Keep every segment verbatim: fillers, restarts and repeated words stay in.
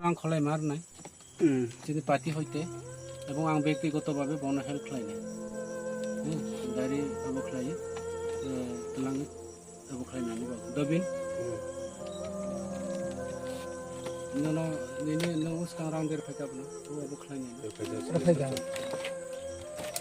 Ang kholai mar nai. Hmm. Chini party hoite, ebong ang bektigoto babe bono help khlainai. Hmm, gari abo khlai, eh, tlang abo khlainani ba. Dobin. Hmm. Nono, nini, no uskang rang der phaika bno, o abo khlainani. Phaika.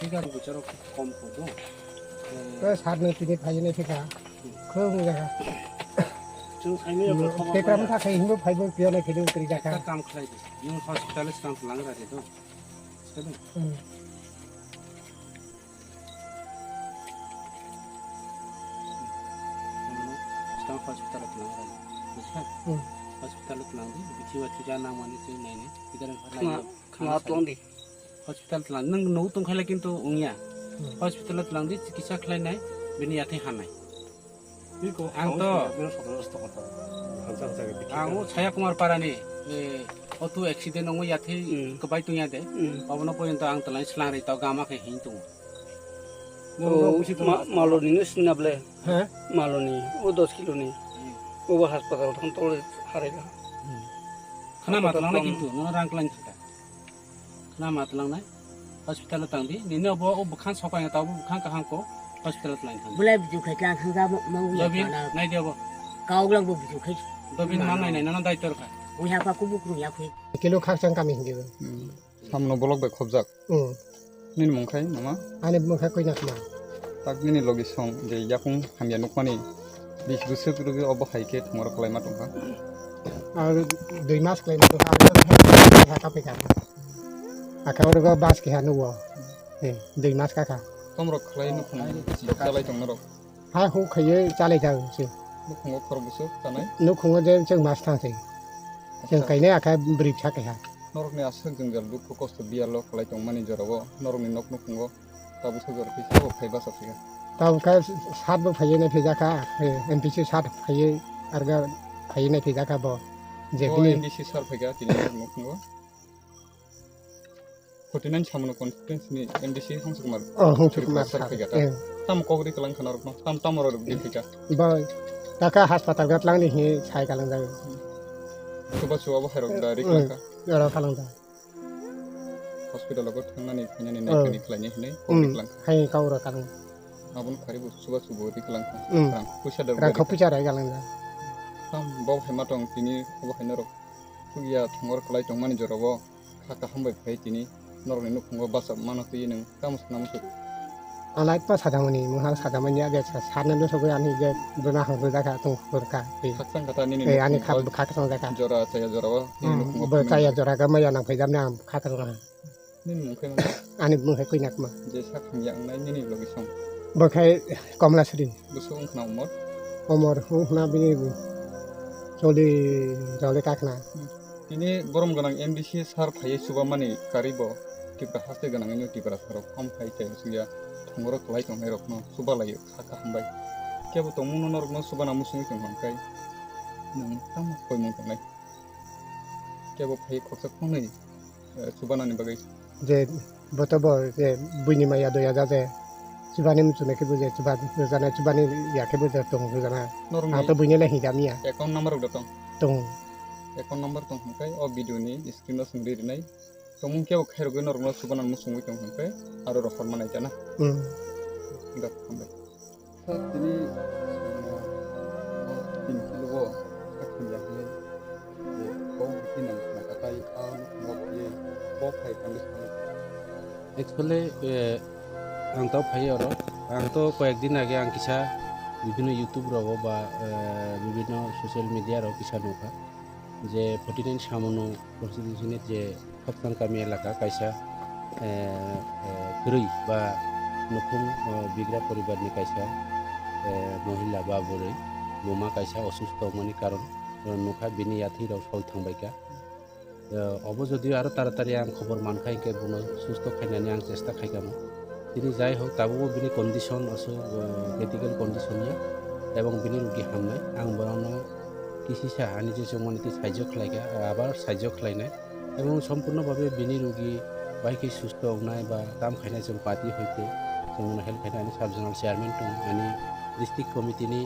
Thik ar bucharo kom ko do. Eh, sat no tini phainai thika. Khung jaga. Chwng saimanya bo khobor Tekram maya. Tha khai hinbo phaibo piyona khelu kri jaga. Ekta kam khlai di. Yung hospital stam lang ra de do. Sadu. Hmm. Stam hospital lang ra de. Bujha? Hmm. Hospital lang di. Bithi wa thuja nang mani twi nai nai. Bidar khna, khna khna tong di. Hospital tlang, nwng nuk tongkhaile kintu wngya. Hmm. Hospital o tlang di, chikitsa khlainai, bini yathai hanai. Ang to, ang o Chaya Kumar Parani, eh, auto accident ongwi yathai Hmm. kwbai tongya de. Hmm. Obono poyonto ang twlai slang ri tao gama khe hin tongo. O, ma-, Maloni no sinna ble? He? Maloni, o dos kilo ni. Hmm. Obo hospital thang tole harega. Hmm. Khna ma Hospital tlangnai tlang- kintu, nono rang klang thangkha. Khna ma tlangnai. Hospital o tang di. Nini obo o bwkhang sokai ta obo bwkhang kaham ko hospital o tlang thang. Bulai buju khai tlang thang ja mo, mo ya Dobin, kana. Nai di obo. Kau lang bo buju khai. Dobin ma nai nai, nono dai tor kha. Uya pa kubuk rung ya khui. Kilo khak chang kami hindi. Hmm. Samno bolok bai khobjak. Hmm. Nini mung khai mama? Ani mung khai Koinakma. Tak nini logi song je yakung hamya nukmani bis busuk rugi obo hai khe thumaro kwlaima tongkha. Ar dui mas kwlaima tongkha, abo khe ha kapikha. Aka oro bas khe ha nugo. Eh, dui mas kakha. Tomrok khlai nukhung chalai tong norok. Ha hu khaiye chalai jao se. Nukhungo khorok busu tanai. Nukhungo je chwng mas thang se. Chwng Acha. Kainai akha bwrwi bwsa keha. Norokni aswk jwngjal dukhu kosto biyalo kwlai tongmani jorao norokni nok nukhungo tabuk sajor khe sabo phai bachak phiya. Tabuk khe sat bo phaiye nai phaijakha, eh, M D C sat phaiye arga phaiye nai phaijakha bo. Je Bo bini M D C sar phaikha tini nok nukhungo. Forty nine Samono constituency ni M D C Hangsa Kumar. Oh, Hangsa Kumar Tripura sir sir. Khaikha ta. Eh. Tam kok ri kalang khana rokno, tam tam ro ri khaikha. Ba, taka hospital ga tlang ni hi sai kalang jago. Chuba chuba bo hairok da ri kalang kha. Hmm. Oro kalang jago. Hospital go thangnani phainani Eh. Naikani khlaini hinwi kok ri Hmm. Kalang kha. Hai kau ro kalang. Abon khari bo chuba chuba ri kalang kha. Hmm. Rang puisa da Rang ri kha kha. Puisa rai kalang jago. Tam bo hai ma tong tini bo hai norok. Thukya thongor kwlai tongmani jorao kha kaham bai phai tini norokni nukhungo bachap mano twi nwng tamo sana muchuk. Ang lai pa sadamani, mungha sadamani ya je sa-, sana no sogwi ani je bwna hang rwjak kha, tong hor kha. Khakchang kha ta nini Eh, ani nukhung kha, o khakchang jak kha. Jora chaya jorao nini Hmm, nukhungo bo phai chaya mano. Jora ga maya nang phai jam na khakchang kha. Nini mung khe mano? Ani mung khe Koinakma. Je sak hamya wngnai nini logi song. Bo khe Komlasri. Bwswk wng khna umor? Umor wng khna bini choli roli kakhna. Tini borom gwnang M D C sir phaiwi chubamani karwi bo Tripura haste gwnangwino Tiprasa rok hom hai chaya singya thongoro kwlai tongnai rokno chubalaio kha kaham bai. Kebo tongmungno norokno chubana muchungwi tongkha hwnkhe nwng tamo koimung tongnai. Kebo phai khoroksa khoroknwi, eh, chubanani bagwi. Je boto bo je buini maya doya ja je chubani muchunai khe bo je chuba rwjana, chubani ya khe bo je tong rwjana. Norokni Ang to buini le hinjamiya. Account number rok da tong? Tong. Account number tong hwnkhai o video ni screen o swng ri rinai. Tongmung kebo khairogwi norokno chubanani muchungwi tong hwnkhai aro rok horma nai jana. Hmm. Dak hambai. Sir, tini, uh, tin kilo o akhum ya hwnwi, je, kok hai nang khna katai, a nukhungo phaiwi, kok hai kangwi sano. Actually, eh, ang to phai oro, ang to koyek din age ang kisa bibhinno YouTube rogo ba, eh, bibhinno social media rogo kisa nukha. Je forty nine Samono constituency ni je Khapsang kami elaka kaisa, eh, eh, kwrwi ba nukhung, eh, bigra poribar ni kaisa, eh, mohila ba bwrwi buma kaisa osusto wngmani karon, eh, nukha bini yathwi rok soi thangbaikha. Eh, obo jodio aro taratari ang khobor mankha hinkhe bono susto khainani ang chesta khaikha mo. Tini jai hok, tabukbo bini condition aswk, eh, critical condition ya, ebong bini rugi hamnai. Ang borokno kisisa ani je chongmani tei saijo khlaikha, abar saijo khlainai. Ebong sompurno bhabe bini rugi bai khe susto wngnai ba tam khainai chwng party hoite chwng bono help khainai. Ani sub zonal chairman tong, ani district committee ni,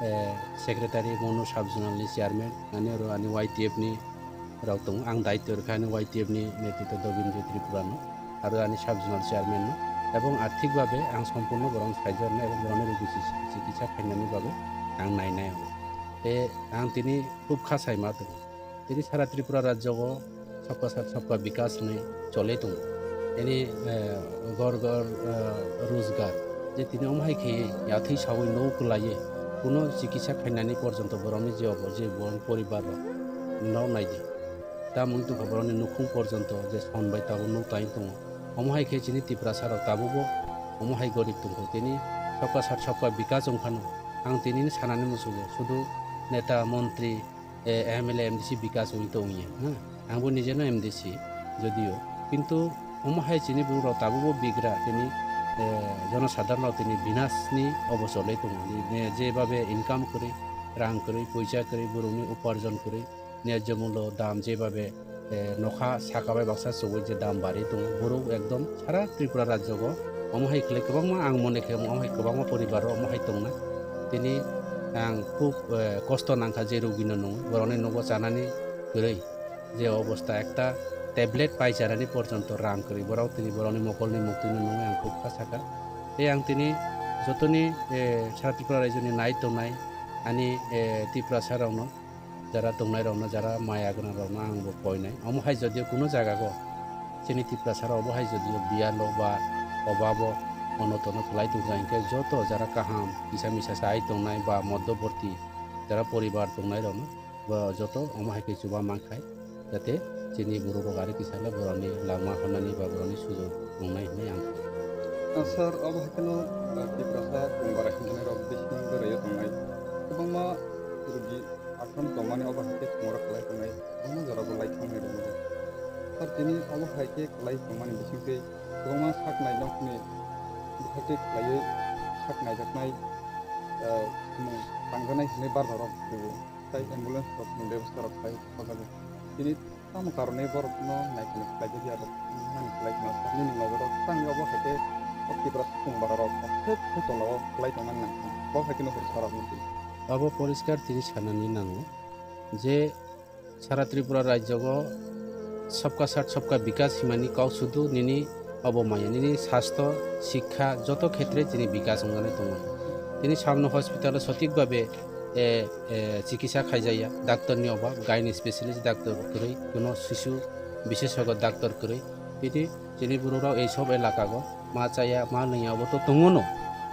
eh, secretary, bono sub zonal ni chairman, ani oro ani Y T F ni rok tongo. Ang daityo rwkha ani Y T F ni netritwo Dobindra Tripura no, aro ani sub zonal chairman no, ebong arthik babe ang sompurno borok no saijak rwnai ebong borok no rogi chis-, chikitsa khainani bagwi ang nainai. Tei ang tini khub kha sai ma tongo. Tini sara Tripura rajyo o sabka sath sabka bikas hinwi cholwi tongo. Tini, eh, ghor ghor, eh, rojgar. Je tini omo hai khe yathwi sawi nogo kwlaiwi kuno chikitsa khainani porjonto borokni je obo je borokni poribar rok no naidi. Tamoni tongkha borokni nukhung porjonto je son bai tabuk nuk tangwi tongo. Omo hai khe chini Tiprasa rok tabukbo omo hai gorib tongkha. Tini sabka sath sabka bikas wngphano ang tini sanani muchungo sudu neta montri eh, M L A, M D C bikas wngwi tongya, ha? Angbo nijeno M D C, jodio. Kintu omo hai chini borok rok tabukbo bigra tini, eh, jonosadharon rok tini binasni obo cholwi tongo. Ni, ni, jebabe income kwrwi, rang kwrwi, poisa kwrwi, borokni uparjon kwrwi, nyajyo mullo dam jebabe eh, nokha saka bai baksa chugui je dam bari tongo, borok ekdom sara Tripura rajyo o omo hai khlai kwbangma, ang mone khe omo hai kwbangma poribar o omo hai tongnai. Tini ang khub, eh, kosto nangkha je rugino nung borokni nogo chanani kwrwi je obosta, ekta tablet pai chanani porjonto rang kwrwi borok tini borokni mokolni muktwino nungwi ang khub kha sakha. Tei ang tini jotoni, eh, sara Tripura rajyoni nai tongnai ani, eh, Tiprasa rokno jara tongnai rokno, jara maya gwnang rokno ang bo koinai. Omo hai jodio kuno jaga go chini Tiprasa rok obo hai jodio biyalo ba obabo ono tono kwlai tongja hinkhe joto jara kaham kisa misa sai tongnai ba moddoborti jara poribar tongnai rokno bo joto omo hai khe chuba mankhai, jate chini borok rok ari kisa le borokni langma hwnani ba borokni sujok tongnai hinwi ang. Ah, sir, obo hai kheno, ah, Tiprasa Kongbara hinjani rok bising bwrwi tongnai kwbangma rugi. Akham tongmani obo hai khe thwngmorok kwlai tongnai, kwbangma jorabo lai thangnairok wngo. Sir, tini obo hai khe kwlai tongmani bisingtwi kwbangma sak nainokni bwkhaktwi khlaiwi sak naijaknai, eh, samung tangjaknai hwnwi barjarok rwo. Tei ambulance rokni bebosta rok khlai o jaga. Tini tamo karone borokno naikolnai khlaijakya rok, nini khlai khna sir, nini nojoro tang obo hai khe o Tiprasa Kongbara rok thik thik tonglaio, khlai tongmani nang kha. Bo hai kheno hor sarok nukdi. Abo poriskar tini sanani nango je sara Tripura rajyo o sabka sath sabka bikas himani kok sudu nini obo maya, nini sastho, sikha joto khetre chini bikas wngjanai tongo. Tini samno hospital o sothik babe, eh, eh, chikitsa khaijaya, doctor ni obab, gynae specialist doctor kwrwi, kuno sisu biseshogo doctor kwrwi. Tini chini borok rok ei sob elaka go ma chaya, ma lwngya obo to tongo no,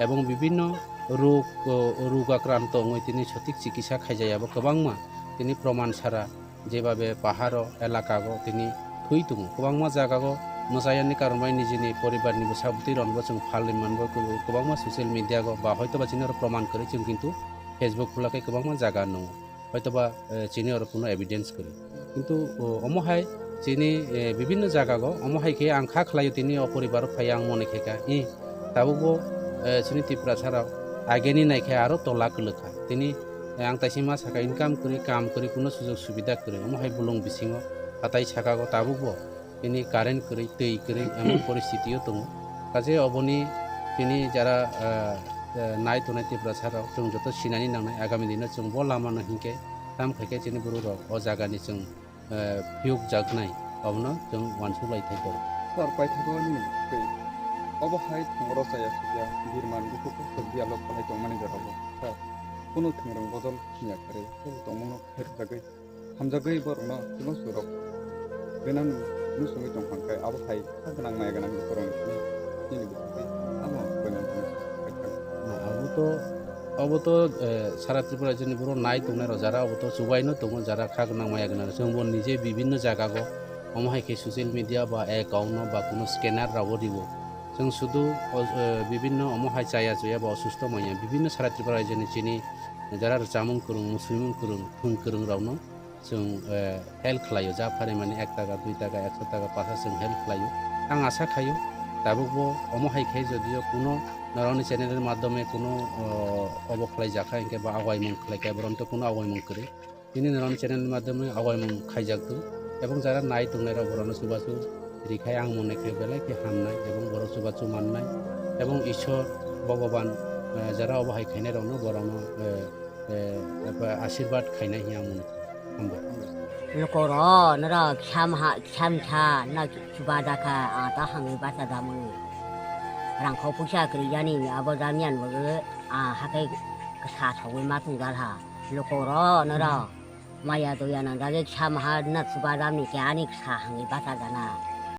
ebong bibinno rog, o, rog akranto wngwi tini sothik chikitsa khaijaya bo kwbangma tini proman sara. Jebabe paharo elakago tini thwi tongo. Kwbangma jagago mwchayani karon bai nijini poribarni bwsa bwtwi rokno chwng phalwi manbo kwbangma social media go ba hoitoba chini oro proman kwrwi chwng kintu Facebook khulakhe kwbangma jaga nungo. Hoitoba, eh, chini oro kuno evidence kwrwi. Kintu, o, omo hai chini, eh, bibinno jagago omo hai khe ang kha khlaio tini o poribaro phai ang mone khe kha. I, tabukbo, eh, chini Tiprasa rok ageni naikhe aro tola kwlwkha. Tini Eh, ang taisima saka income kwrwi, kam kwrwi, kuno sujok subida kwrwi. Omo hai bolong bisingo hatai saka go tabukbo tini current kwrwi, twi kwrwi, emon poristiti o tongo. Kaje oboni tini jara, eh, eh, nai tongnai Tiprasa rok, chwng joto sinani nangnai, agami dino chwng bo lama no hinkhe tam khaikhe chini borok rok o jaga ni chwng eh, phiyokjaknai, abono chwng uansuk lai thai koro. Sir, paithago nini twi obo hai thwngro chaya sukya, birman, bukhuk kok biyalo phalai tongmani jorao. Sir, kunu thwngrwng bojol singya kharwi, tei tongmungno kherjagwi, hamjagwi borokno chwngno surok rwna nung nusungwi tongphang khe, abo hai kha gwnang maya gwnang borokni simi nini bukhuk tei amo koimung phano khaikha. Na, abo to, abo to, eh, sara Tripura rajyoni borok nai tongnai rok jara abo to chubaino tongo, jara kha gwnang maya gwnang. Chwng bo nije bibinno jaga go omo hai khe social media ba account no ba kuno scanner rok o riwo. Chwng sudu o, eh, bibinno omo hai chaya chuya ba osusto manya bibinno sara Tripura rajyoni chini jara rwchapmung kwrwng, mwswimung kwrwng, thwng kwrwng rokno chwng, eh, help khlaio, ja pharimani ek taka, dui taka, ekso taka, pacha chwng help khlaio. Ang asa khaio, tabukbo omo hai khe jodio kuno norokni channel ni madhyome kuno, o, obo khlaijakha hinkhe bo awaimung khlaikha, borokno kuno awaimung kwrwi. Tini norokni channel ni madhyome awaimung khaijak tong, ebong jara nai tongnairok borokno chubachu rikhai ang mone khe belai khe hamnai, ebong borok chubachu mannai, ebong Ishwar, Bhogoban, eh, jara obo hai khainairokno borokno, eh, eh, asirbad khainai hiya ang mone khe. Hambai. Lukorok norok kisa maha kisa misa no chuba jakha, ang ta hangwi bacha jamwi. Rangkhok puisa kwrwi jani abo jamyan bo, a hakai kisa sogwi ma tong jalha. Lukorok norok maya doya nangjagwi kisa maha no chuba jamni khe ani kisa hangwi bacha jana.